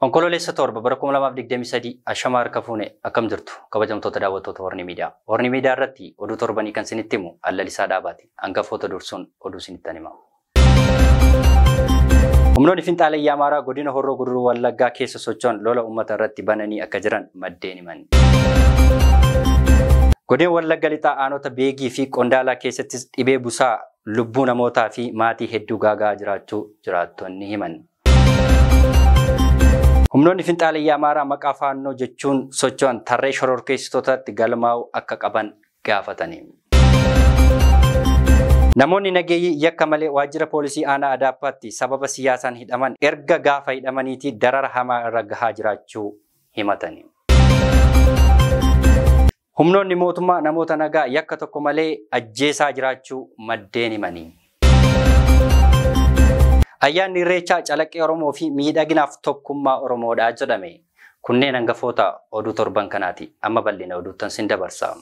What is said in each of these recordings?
Onkololeessa 7 bara 2023 Ashamaa harka fuune akkam jirtu kabajamtoota daawwattoota Horni Miidiyaa. Horni Miidiyaa irratti oduu torbanii kan isinitti himu Allalisaa Dhaabaati. Hangafoota dursuun oduu isinitti hima. Humnoonni finxaalayyaa Amaaraa godina Horroo Guduruu Wallaggaa keessa socho'an lola uummata irratti bananii akka jiran maddeen himan. Godina Wallagga Lixaa aanota Beegii fi Qondaalaa keessattis dhibee busaa lubbuu namootaa fi maatii hedduu gaagaa jiraachuu jiraattonni himan. Humnoonni finxaalayyaa Amaaraa maqaa faannoo jechuun socho'an tarree shororkeessitootatti galmaa'uu akka qaban gaafatani. Namoonni nageeyyii yakka malee waajjira poolisii aanaa Adaappaatti sababa siyaasaan hidhaman erga gaafa hidhamaniitii darara hamaa irra gahaa jiraachuu himatani. Humnoonni mootummaa namoota nagaa yakka tokko malee ajjeesaa jiraachuu maddeen himanii. Ayyaanni Irreechaa calaqqee Oromoo fi miidhaginaaf tokkummaa Oromoodha jedhame. Kunneen hangafoota oduu torban kanaati. Amma bal'ina oduuttan sin dabarsa.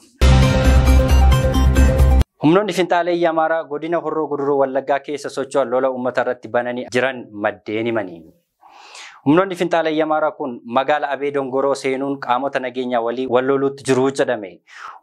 Humnoonni finxaalayyaa Amaaraa godina Horroo Guduruu Wallaggaa keessa socho'an lola uummata irratti bananii jiran maddeen himanii. Humnoonni finxaalayyaa Amaaraa kun magaala Abee Dongoroo seenuun qaamota nageenyaa walii wal loluutti jiru jedhame.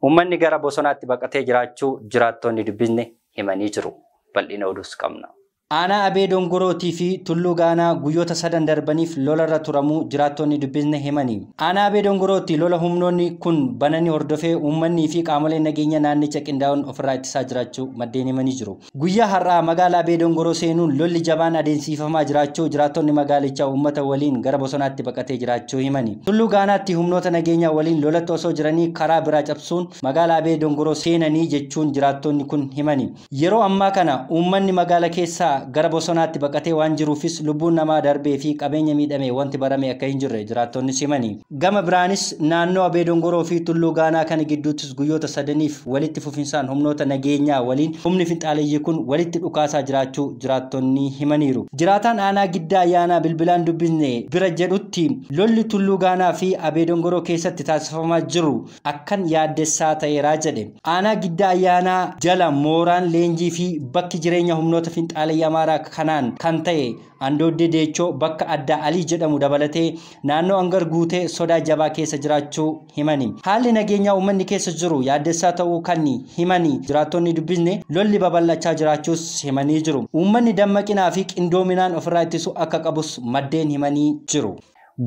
Uummanni gara bosonaatti baqatee jiraachuu jiraattonni dubbisne himanii jiru. Bal'ina oduus qabna. Aanaa Abee Dongorootii fi Tulluu Gaanaa guyyoota sadan darbaniif lolarra turamuu jiraattonni dubbisne himanii. Aanaa Abee Dongorootti lola humnoonni kun bananii hordofee uummanni fi qaamoleen nageenya naannicha qindaa'uun ofirraa ittisaa jiraachuu maddeen himanii jiru. Guyyaa har'aa magaalaa Abee Dongoroo seenuun lolli jabaan adeemsifamaa jiraachuu jiraattonni magaalichaa uummata waliin gara bosonaatti baqatee jiraachuu himanii. Tulluu Gaanaatti humnoota nageenyaa waliin lolatti osoo jiranii karaa biraa cabsuun magaalaa Abee Dongoroo seenanii jechuun jiraattonni kun himanii. Yeroo ammaa kana uummanni magaala keessaa gara bosonaatti baqatee waan jiruufis lubbuun namaa darbee fi qabeenya miidhame wanti barame akka hin jirre jiraattonni himanii. Gama biraanis naannoo Abee Dongoroo fi Tulluu Gaanaa kana gidduuttis guyyoota sadaniif walitti fufinsaan humnoota nageenyaa waliin humni finxaaleeyyii kun walitti dhukaasaa jiraachuu jiraattonni himaniiru. Jiraataan aanaa Giddaa Ayyaanaa bilbilaan dubbisne bira jedhutti lolli Tulluu Gaanaa fi Abee Dongoroo keessatti taasifamaa jiru akkan yaaddessaa ta'eeraa jedhe. Aanaa Giddaa Ayyaanaa jala mooraan leenjii fi bakki jireenya humnoota finxaaleeyyii Amaaraa kanaan kan ta'e Andoodde Deechoo bakka adda Alii jedhamu dabalatee naannoo Angar guutee sodaa jabaa keessa jiraachuu himani. Haalli nageenyaa uummanni keessa jiru yaaddessaa ta'uu kan himani jiraattonni dubbisne lolli babal'achaa jiraachuus himanii jiru. Uummanni dammaqinaa fi qindoominaan ofirraa ittisuu akka qabus maddeen himanii jiru.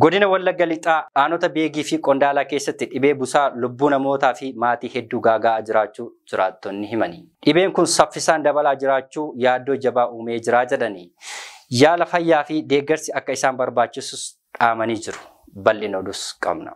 Godina Wallagga Lixaa aanota Beegii fi Qondaalaa keessatti dhibee busaa lubbuu namootaa fi maatii hedduu gaagaa jiraachuu jiraattonni himanii. Dhibeen kun saffisaan dabalaa jiraachuu yaaddoo jabaa uumee jira jedhanii. Yaala fayyaa fi deeggarsi akka isaan barbaachisus dhaamanii jiru. Bal'ina oduus qabna.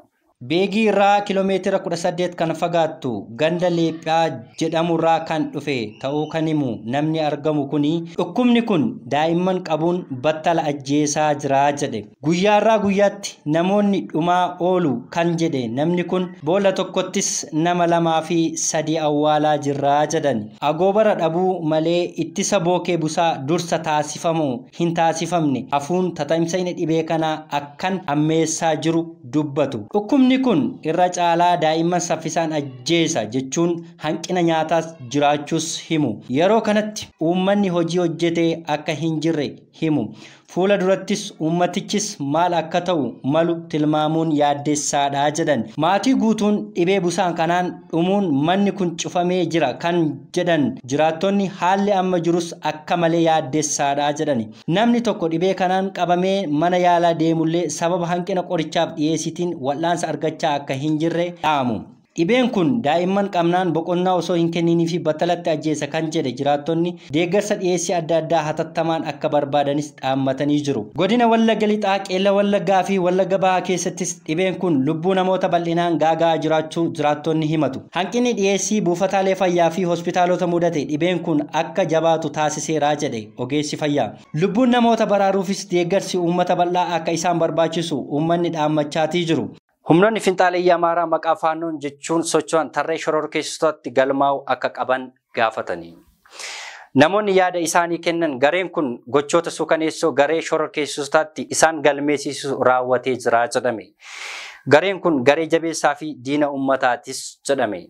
Beegii irraa kiiloomeetira 18 kan fagaattu ganda Leephaa jedhamurraa kan dhufe ta'uu kan himu namni argamu kuni dhukkubni kun daa'imman qabuun battala ajjeesaa jira jedhe. Guyyaarraa guyyaatti namoonni dhumaa oolu kan jedhe namni kun boolla tokkottis nama 2 fi 3 awwaalaa jirra jedhan. Agoobara dhabuu malee ittisa bookee busaa dursa taasifamu hin taasifamne hafuun tatamsa'ina dhibee kanaa akkan ammeessaa jiru dubbatu. Dhukkubni kun irra caalaa daa'imman saffisaan ajjeesa jechuun hanqina nyaataas jiraachuus himu. Yeroo kanatti uummanni hojii hojjetee akka hin jirre himu. Fuula durattis uummatichis maal akka ta'u malu tilmaamuun yaaddessaadha jedhan. Maatii guutuun dhibee busaan kanaan dhumuun manni kun cufamee jira kan jedhan jiraattonni haalli amma jirus akka malee yaaddessaadha jedhan. Namni tokko dhibee kanaan qabamee mana yaalaa deemullee sababa hanqina qorichaaf dhiyeessitiin wal'aansa argachaa akka hin jirre dhaamu. Dhibeen kun daa'imman qabnaan boqonnaa osoo hin kenninii fi battalatti ajjeesa kan jedhe jiraattonni deeggarsa dhiyeessii adda addaa hatattamaan akka barbaadanis dhaammatanii jiru. Godina Wallagga Lixaa, Qeella Wallaggaa fi Wallagga Bahaa keessattis dhibeen kun lubbuu namoota bal'inaan gaagaa jiraachuu jiraattonni himatu. Hanqinni dhiyeessii buufataalee fayyaa fi hospitaalota mudate dhibeen kun akka jabaatu taasiseera jedhe ogeessi fayyaa. Lubbuun namoota baraaruufis deeggarsi uummata bal'aa akka isaan barbaachisu uummanni dhaammachaatii jiru. Humnoonni finxaalayyaa Amaaraa maqaa faannoon jechuun socho'an tarree shororkeessitootatti galmaa'uu akka qaban gaafatanii. Namoonni yaada isaanii kennan gareen kun gochoota suukaneessoo garee shororkeessitootatti isaan galmeessisu raawwatee jira jedhame. Gareen kun garee jabeessaa fi diina uummataatis jedhame.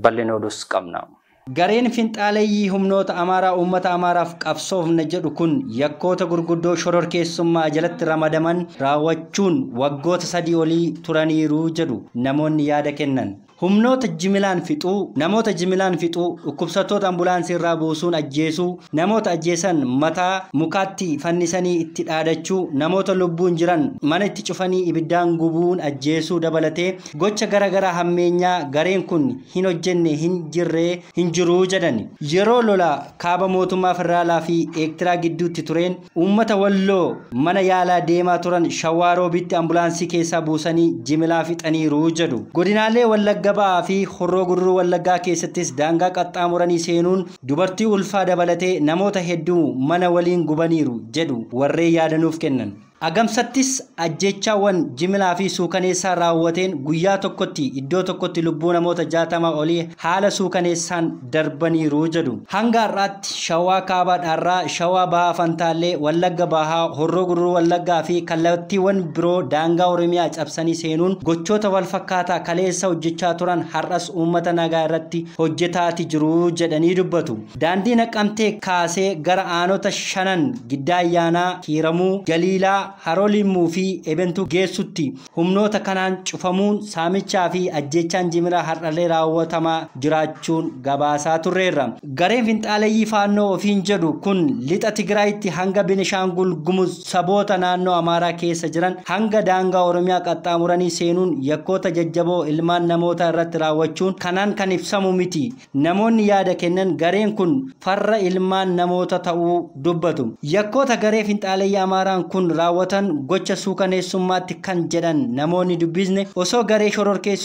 Bal'ina oduus qabna. Gareen finxaaleyyii humnoota Amaaraa uummata Amaaraaf qabsoofna jedhu kun yakkoota gurguddoo shororkeessummaa jalatti ramadaman raawwachuun waggoota 3 olii turaniiru jedhu namoonni yaada kennan. Humnoota jimilaan fixuu, namoota jimilaan fixuu, dhukkubsattoota ambulaansii irraa buusuun ajjeesuu, namoota ajjeesan mataa mukaatti fannisanii itti dhaadachuu, namoota lubbuun jiran mana itti cufanii ibiddaan gubuun ajjeesuu dabalatee gocha garaagaraa hammeenyaa gareen kun hin hojjenne hin jirree hin jiruu jedhan. Yeroo lola kaaba mootummaa federaalaa fi Eertiraa gidduutti tureen uummata Walloo mana yaalaa deemaa turan Shawaa Roobitti ambulaansii keessaa buusanii jimilaa fixaniiru jedhu. Godinaalee Wallagga Bahaa fi Horroo Guduruu Wallaggaa keessattis daangaa qaxxaamuranii seenuun dubartii ulfaa dabalatee namoota hedduu mana waliin gubaniiru jedhu warreen yaadanuuf kennan. Agamsattis ajjeechaawwan jimilaa fi suukaneessaa raawwateen guyyaa tokkotti iddoo tokkotti lubbuu namoota 60 olii haala suukaneessaan darbaniiru jedhu. Hanga har'aatti Shawaa Kaabaa Dhaarraa, Shawaa Bahaa Fantaallee, Wallagga Bahaa, Horroo Guduruu Wallaggaa fi kallattiiwwan biroo daangaa Oromiyaa cabsanii seenuun gochoota wal fakkaataa kaleessa hojjechaa turan har'as uummata nagaa irratti hojjetaati jiru jedhanii dubbatu. Daandii Naqamtee kaasee gara aanota 5 Giddaa Ayyaanaa, Hiiramuu, Galiilaa, Haroo Limmuu fi Ebentuu geessutti humnoota kanaan cufamuun saamichaa fi ajjeechaan jimilaa har'allee raawwatamaa jiraachuun gabaasaa turreerra. Gareen finxaaleyyii Faannoo ofiin jedhu kun lixa Tigraayitti hanga Benishaangul Gumuz saboota naannoo Amaaraa keessa jiran hanga daangaa Oromiyaa qaxxaamuranii seenuun yakkoota jajjaboo ilmaan namoota irratti raawwachuun kanaan kan ibsamu miti. Namoonni yaada kennan gareen kun farra ilmaan namoota ta'uu dubbatu. Yakkoota garee finxaaleyyii Amaaraan kun raawwatan gocha suukaneessummaatti kan jedhan namoonni dubbisne osoo garee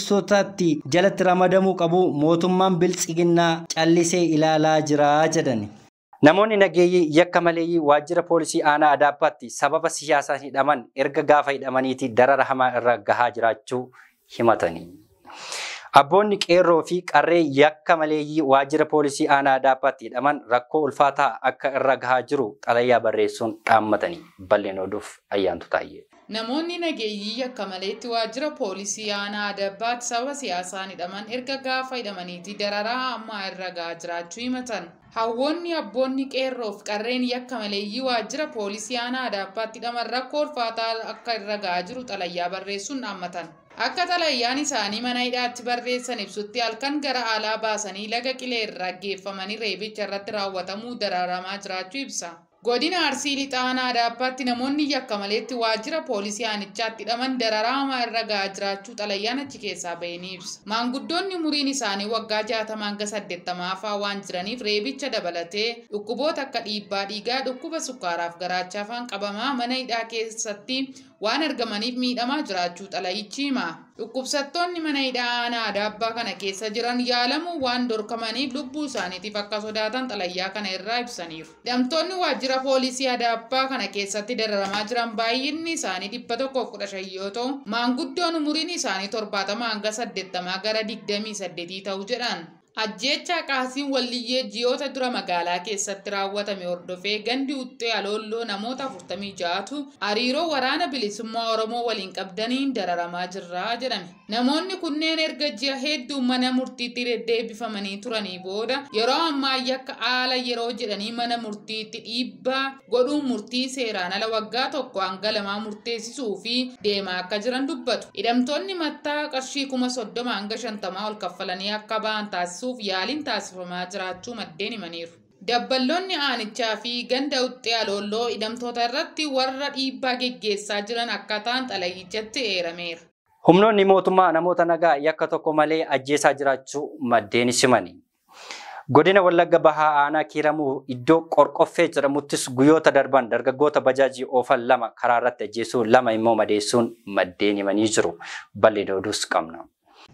shororkeessitotaatti jalatti ramadamuu qabu mootummaan biltsiginnaa callisee ilaalaa jira jedhan. Namoonni nageeyyii yakka maleeyyii waajjira poolisii aanaa Adaabbaatti sababa siyaasaan hidhaman erga gaafa hidhamaniiti darara hamaa irra gahaa jiraachuu himatanii. Abboonni qeerroo fi qarree yakka maleeyyii waajjira poolisii aanaa Adaabbaatti hidhaman rakkoo ulfaataa akka irra gahaa jiru xalayaa barreessuun dhaammatanii. Balleen oduuf Ayyaantu Taayyee. Namoonni nageeyyii yakka maleetti waajjira poolisii aanaa Adaabbaatti sababa siyaasaan hidhaman erga gaafa hidhamaniiti dararaa hamaa irra gahaa jiraachuu himatan. Hawwoonni abboonni qeerroo fi qarreen yakka maleeyyii waajjira poolisii aanaa Adaabbaatti hidhaman rakkoo ulfaataa akka irra gahaa jiru xalayaa barreessuun dhaammatan. Akka xalayyaan isaanii mana hidhaatti barreessan ibsutti halkan gara alaa baasanii laga qilee irraa geeffamanii reebicha irratti raawwatamuu dararamaa jiraachuu ibsa. Godina Arsii Lixaa aanaa Adaabbaatti namoonni yakka maleetti waajjira poolisii aanichaatti hidhaman dararaa hamaa irra gahaa jiraachuu xalayyaan achi keessaa bahee ni ibsa. Maanguddoonni umuriin isaanii waggaa 60 hanga 80 fa'aa waan jiraniif reebicha dabalatee dhukkuboota akka dhiibbaa dhiigaa, dhukkuba sukkaaraaf garaachaa fa'aan qabamaa mana hidhaa keessatti waan argamaniif miidhamaa jiraachuu xalayichi hima. Dhukkubsattoonni mana hidhaa aanaa Adaabbaa kana keessa jiran yaalamuu waan dorkamaniif lubbuu isaaniitiif akka sodaatan xalayyaa kana irraa ibsaniiru. Hidhamtoonni waajjira poolisii Adaabbaa kana keessatti dararamaa jiran baay'inni isaanii 115 yoo ta'u, maanguddoon umuriin isaanii 70 hanga 80 gara 28 ta'u jedhan. Ajjeechaa Qaasiin Walliyyee ji'oota dura magaalaa keessatti raawwatame hordofee gandi Uxxee Aloolloo namoota 46tu hariiroo waraana bilisummaa Oromoo waliin qabdaniin dararamaa jirra jedhame. Namoonni kunneen erga ji'a hedduu mana murtiitti deddeebifamanii turanii booda yeroo ammaa yakka haala yeroo jedhanii mana murtiitti dhiibbaa godhuun murtii seeraan ala waggaa 1 hanga 2 murteessisuu fi deemaa akka jiran dubbatu. Hidhamtoonni mattaa qarshii 30,000 hanga 50 ol kaffalanii akka ba'an taasisu yaaliin taasifamaa jiraachuu maddeen himaniiru. Dabballoonni aanichaa fi ganda Uxxee Aloolloo hidhamtoota irratti warra dhiibbaa geggeessaa jiran akka ta'an xalayichatti eerameera. Humnoonni mootummaa namoota nagaa yakka tokko malee ajjeesaa jiraachuu maddeen himani. Godina Wallagga Bahaa aanaa Kiiramuu iddoo Qorqoffee jedhamuttis guyyoota darban dargaggoota bajaajii oofan 2 karaa irratti ajjeesuu 2 immoo madeessuun maddeen himanii jiru. Bal'ina oduus qabna.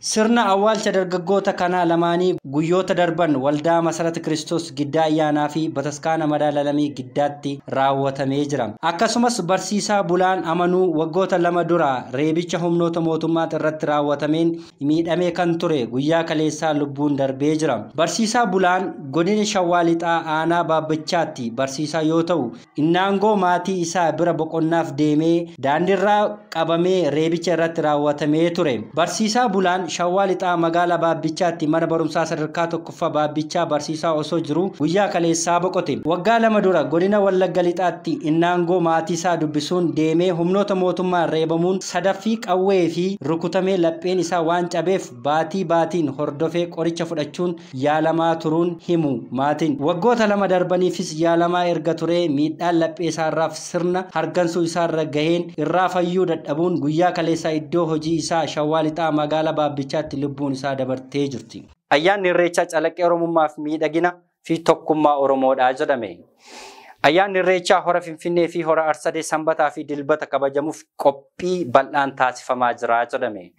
Sirna awwaalcha dargaggoota kanaa lamaanii guyyoota darban waldaa Masarata Kiristoos Giddaa Ayyaanaa fi Bataskaana Madaalamii Giddaatti raawwatamee jira. Akkasumas barsiisaa Bulaan Amanuu waggoota 2 dura reebicha humnoota mootummaa irratti raawwatameen miidhamee kan ture guyyaa kaleessaa lubbuun darbee jira. Barsiisaa Bulaan godina Shawaa Lixaa aanaa Baabbichaatti barsiisaa yoo ta'u, innaangoo maatii isaa bira boqonnaaf deemee daandiirraa qabamee reebicha irratti raawwatamee ture. Barsiisaa Bulaan ta'an Shawwaa Lixaa magaalaa Baabbichaatti mana barumsaa sadarkaa tokkoffaa Baabbichaa barsiisaa osoo jiru guyyaa kaleessaa boqote. Waggaa 2 dura godina Wallagga Lixaatti Innaangoo maatii isaa dubbisuun deemee humnoota mootummaan reebamuun sadaffii qawwee fi rukutamee lapheen isaa waan cabeef baatii baatiin hordofee qoricha fudhachuun yaalamaa turuun himu maatiin. Waggoota 2 darbaniifis yaalamaa erga turee miidhaan laphee isaarraaf sirna hargansuu isaarra gaheen irraa fayyuu dadhabuun guyyaa kaleessaa iddoo hojii isaa Shawwaa Lixaa magaalaa Baabbichaatti lubbuun isaa dabartee jirti. Ayyaanni Irreechaa calaqqee Oromummaaf miidhagina fi tokkummaa Oromoodha jedhame. Ayyaanni Irreechaa hora Finfinnee fi hora Arsadee Sanbataa fi Dilbata kabajamuuf qophii bal'aan taasifamaa jira jedhame.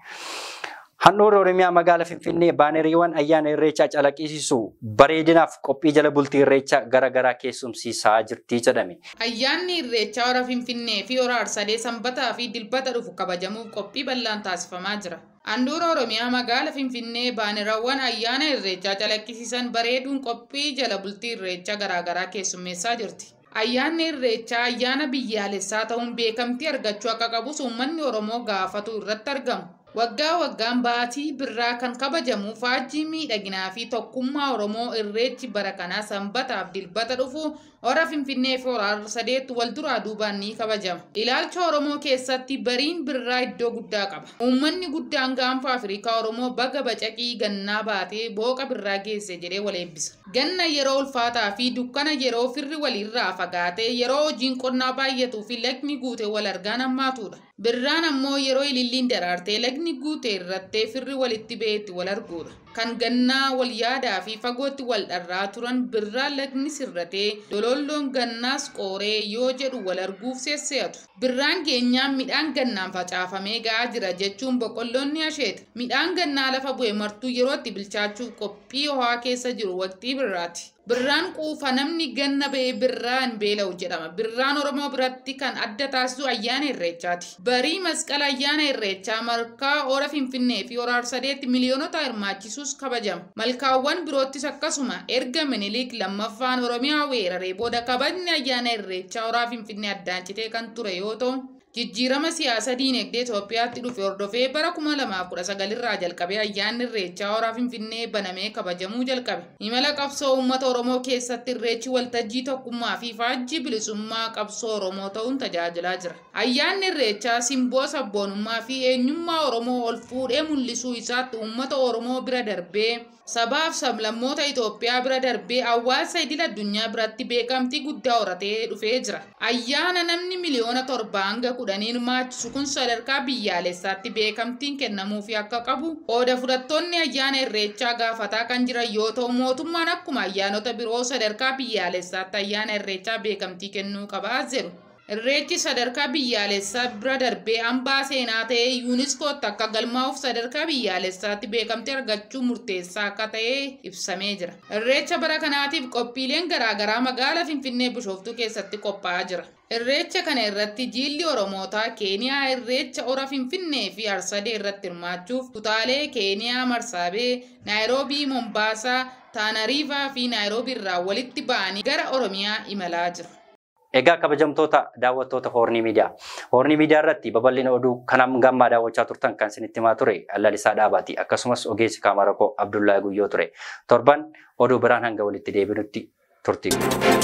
Handhuurri Oromiyaa magaalaa Finfinnee baaneriiwwan ayyaana Irreechaa calaqqisiisu bareedinaaf qophii jala bultii Irreechaa garaagaraa keessumsiisaa jirti jedhame. Ayyaanni Irreechaa hora Finfinnee fi hora Arsadee Sanbataa fi Dilbata dhufu kabajamuuf qophii bal'aan taasifamaa jira. Handhuura Oromiyaa magaalaa Finfinnee baanerawwan ayyaana Irreechaa calaqqisiisan bareeduun qophii jala bultii Irreechaa garaagaraa keessummeessaa jirti. Ayyaanni Irreechaa ayyaana biyyaalessaa ta'uun beekamtii argachuu akka qabus uummanni Oromoo gaafatu irratti argamu. Waggaa waggaan baatii birraa kan kabajamu faajjii miidhaginaa fi tokkummaa Oromoo Irreechi bara kanaa Sanbataaf Dilbata dhufu hora Finfinnee fi hora Arsadeetti wal duraa duubaan ni kabajama. Ilaalcha Oromoo keessatti bariin birraa iddoo guddaa qaba. Uummanni guddaan gaanfa Afrikaa Oromoo baga bacaqii gannaa baatee booqa birraa geesse jedhee wal eebbisa. Ganna yeroo ulfaataa fi dukkana yeroo firri walirraa fagaatee yeroo hojiin qonnaa baay'atuu fi lagni guute wal argaan hammaatudha. Birraan ammoo yeroo ililliin daraartee lagni guute irrattee firri walitti ba'eetti wal arguudha. Kan gannaa wal yaadaa fi fagootti wal dharraa turan birraa lagni sirratee dololloon gannaas qooree yoo jedhu wal arguuf seesseetu. Birraan geenyaan midhaan gannaan facaafamee ga'aa jira jechuun boqqolloon ni asheeta. Midhaan gannaa lafa bu'e martuu yerootti bilchaachuuf qophii ho'aa keessa jiru waqtii birraati. Birraan quufa namni ganna ba'ee birraan beela'u jedhama. Birraan Oromoo biratti kan adda taasisu ayyaana Irreechaati. Barii masqala ayyaana Irreechaa malkaa hora Finfinnee fi hora Arsadeetti miliyoonota hirmaachisuus kabajama. Malkaawwan biroottis akkasuma erga Minilik lammaffaan Oromiyaa weeraree booda kabajni ayyaana Irreechaa hora Finfinnee addaan citee kan ture yoo ta'u, jijjiirama siyaasa diinagdee Itoophiyaatti dhufe hordofee bara 2019 irraa jalqabee ayyaanni Irreechaa hora Finfinnee banamee kabajamuu jalqabe. Imala qabsoo uummata Oromoo keessatti Irreechi waltajjii tokkummaa fi faajjii bilisummaa qabsoo Oromoo ta'uun tajaajilaa jira. Ayyaanni Irreechaa simboo sabboonummaa fi eenyummaa Oromoo ol fuudhee mul'isuu isaatti uummata Oromoo bira darbee sabaaf sablammoota Itoophiyaa bira darbee hawaasa idil addunyaa biratti beekamtii guddaa horatee dhufee jira. Ayyaana namni miliyoona 7 hanga 10 hirmaachisu kun sadarkaa biyyaalessaatti beekamtiin kennamuufi akka qabu qooda fudhattoonni ayyaana Irreechaa gaafataa kan jiran yoo ta'u, mootummaan akkuma ayyaanota biroo sadarkaa biyyaalessaatti ayyaana Irreechaa beekamtii kennuu qabaa jedhu. Irreechi sadarkaa biyyaalessaa bira darbee hambaa seenaa ta'ee yuuniskootti akka galmaa'uuf sadarkaa biyyaalessaatti beekamtii argachuu murteessaa akka ta'e ibsamee jira. Irreecha bara kanaatiif qophiileen garaagaraa magaalaa Finfinnee Bishooftuu keessatti qophaa'aa jira. Irreecha kana irratti jiilli Oromootaa Keeniyaa Irreecha hora Finfinnee fi Arsadee irratti hirmaachuuf kutaalee Keeniyaa Marsaabee, Naayiroobii, Mombaasaa, Taanariivaa fi Naayiroobii irraa walitti ba'anii gara Oromiyaa imalaa jiru. Egaa kabajamtoota daawwattoota Hoornii Miidiyaa. Hoornii Miidiyaa irratti babal'ina oduu kanaan gammaa daawwachaa turtan kan isinitti himaa ture Lalisaa Dhaabaati. Akkasumas ogeessi kaameraa koo Abdullahi Guyyoo ture. Torban oduu biraan hanga walitti deebinutti turtii.